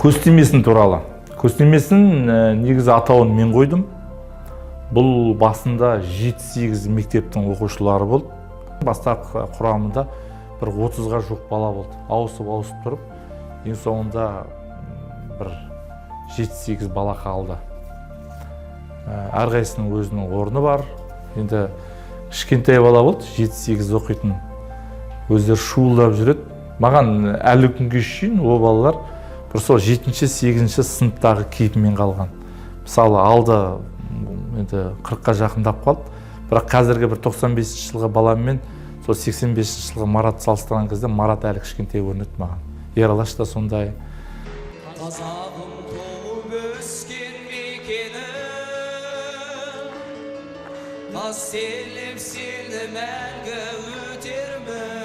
Көз тимесін туралы. Көз тимесін, негізі атауын мен қойдым. Бұл басында 7-8 мектептің оқушылары болды. Бастапқы құрамында бір 30-ға жуық бала болды. Ауысып ауысып тұрып, ең соңында бір 7-8 бала қалды. Әрқайсысының өзінің орны бар. Енді кішкентай бала болды, 7-8 оқитын. Өздері шуылдап жүреді. Маған әлі күнге шейін ол балалар бір сол жетінші, сегізінші сыныптағы кейпімен қалған. Мысалы, алды енді 40-қа жақындап қалды. Бірақ қазіргі бір 95 жылғы баламмен сол 85 жылғы Марат салыстырған кезде Марат әлі кішкентай көрінеді маған. Ералаш та сондай. Қазағым, туып өскен мекенім, қастерлеп сені мәңгі өтермін.